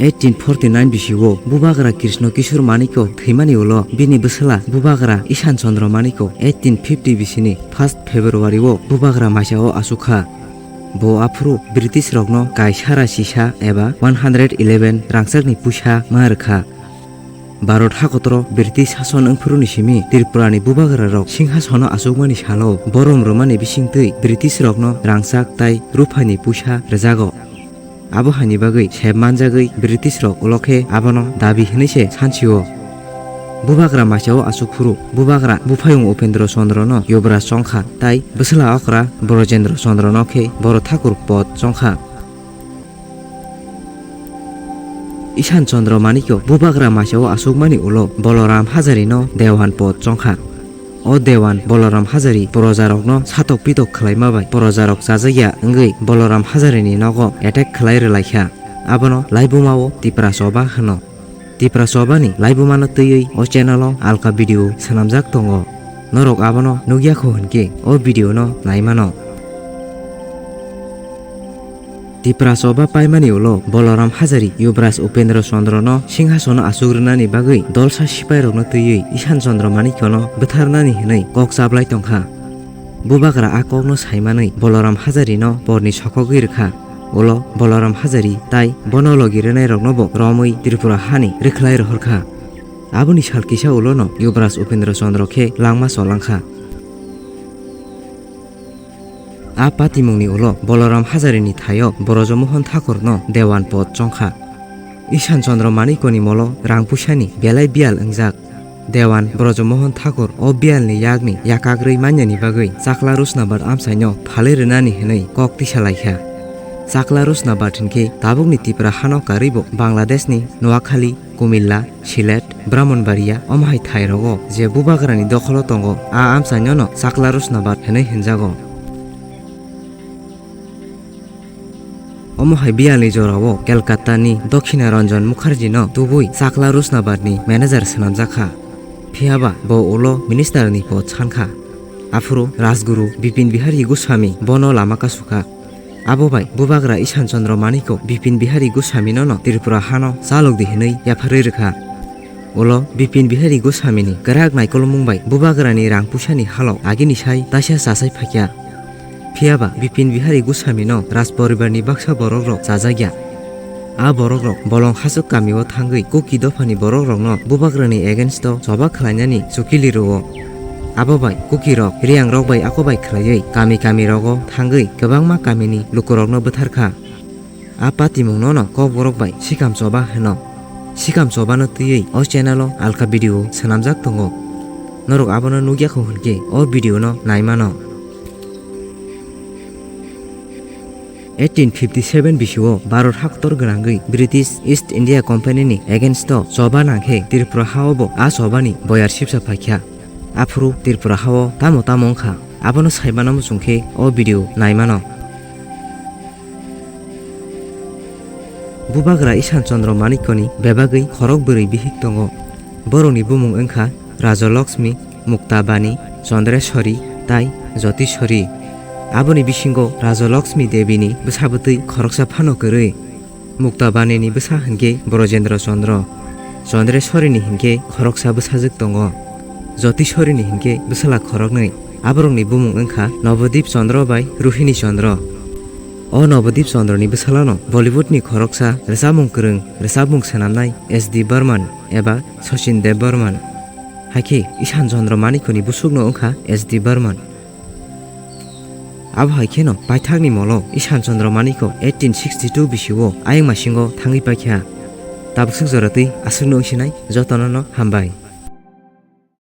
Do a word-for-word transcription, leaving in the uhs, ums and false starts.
Eighteen forty nine bisio Bubagra Krishna Kishore Manikya thwimani ulo bini bwsla Bubagra Ishan Chandra Manikya eighteen fifty bisini first February o Bubagra maisao aswk kha. Bo aphuru British rokno kaisara sisa eba one hundred eleven rangchakni puisa ma rwkha. Bharat hakotoro British sason wngphuruni simi Tripurani Bubagrarok singhasono achukmani salo borom rwmani bisingtwi British rokno rangchak tai ruphani puisa rwjago. Abo haini bagwi sep manjagwi British rok ulo khe abono dabi hwnwi se sansio. Bubagra maisao achuk phuru Bubagra buphayung Upendra Chandra no Yuvraj chongkha tai bwsla okra Brojendra Chandra no khe Boro Thakur pod chongkha. Ishan Chandra Manikya Bubagra maisao achukmani ulo Balaram Hazari no Dewan pod chongkha. O Dewan Balaram Hazari projarokno satok pitok khwlaima bai projarok chajakya wngwi Balaram Hazarini nogo attack khwlai rwlaikha. Abono laibumao Tipra Choba hwno. Tipra Chobani laibumano twiwi o channel o alka video swnamjak tongo. Norok abono nukya kho hwnkhe o video no naimano. Tipra Choba paimani ulo Balaram Hazari Yuvraj Upendra Chandra no singhasono achuk rwnani bagwi dolsa sipairokno twiwi Ishan Chandra Manikya no bwtharnani hwnwi kok chablai tongkha. Bubagra a kokno saimanwi Balaram Hazari no porni sokhogwi rwkha. Ulo Balaram Hazari tai bono logi rwnairokno bo romwi Tripura hani rwkhlai rohorkha. Aboni sal kisa ulono Yuvraj Upendra Chandra khe langma cholangkha. A patimungni ulo Balaram Hazarini thaio Brojomohon Thakurno Dewan pod chongkha. Ishan Chandra Manikyani molo rang puisani belai biyal wngjak. Dewan Brojomohon Thakur o biyalni yakni yakagrwi manyani bagwi Chakla Rusnabat amchaino phalwi rwnani hwnwi kok tisa laikha. Chakla Rusnabat hinkhe tabukni Tipra hano karwibo Bangladeshni Noakhali, Kumilla, Sylhet, Brahmanbaria omo hai thairogo je Bubagrani dokholo tongo, a amchainono Chakla Rusnabat hwnwi hwnjago. Omo hai biyalni jorao Kolkatani Dakhina Ranjan Mukherjino tubui Chakla Rusnabatni manager swnamjakha. Phiyaba bo ulo ministerni pod sankha. Aphuru Rajguru Bipin Bihari Goswami bono lama kasukha. Abo bai Bubagra Ishan Chandra Manikya Bipin Bihari Goswaminono Tripura hano chalokdi hwnwi yapharwi rwkha. Ulo Bipin Bihari Goswamini kwrak naikolmung bai Bubagrani rang puisani halok agini sai taisa chachai phaikha. Phiyaba Bipin Bihari Goswamino raj poribarni baksa borokrok chajakya. A borokrok bolong hachwk kamio thangwi Kuki dophani borokrokno Bubagrani against-o choba khlainani chukili rwo. Abo bai Kukirok Riyangrok bai ako bai khlaiwi kami kamirogo thangwi kwbangma kamini lukurokno bwtharkha. A patimungnono Kokborok bai Sikam Choba hwno. Sikam Chobano twiwi o channel-o alka video swnamjak tongo. Norok abono nukya kho hwnkhe o video-no naimano. Eighteen fifty seven bisio Bharat haktor gwnangwi British East India Company-ni against-o choba nangkhe Tripura ha-o bo a chobani boyar sipsa phaikha. Aphuru Tripura ha-o tamo tamo wngkha, abono saimano muchungkhe o video naimano. Bubagra Ishan Chandra Manikyani bebagwi khorok bwrwi bihik tongo. Borokni bumung wngkha Raja Lakshmi, Mukta Bani, Chandreswari tai Jyotiswari. Aboni bisingo Raja Lakshmi Debini bwsa bwtwi khoroksa phano kwrwi. Mukta Banini bwsa hinkhe Brojendra Chandra. Chandreswarini hinkhe khoroksa bwsajwk tongo. Jyotiswarini hinkhe bwsala khoroknwi. Aborokni bumung wngkha Nobodip Chandra bai Rohini Chandra. O Nobodip Chandrani bwsalano Bollywoodni khoroksa rwchapmung kwrwng rwchapmung swnamnai S D Barman eba Sachin Dev Barman. Haikhe Ishan Chandra Manikyani busukno wngkha S D Barman. Abo hai kheno paithakni molo Ishan Chandra Manikya eighteen sixty two bisio ayang masingo thangwi paikha. Tabuk swk jora twi aswkno wngsinai jotono no hambai.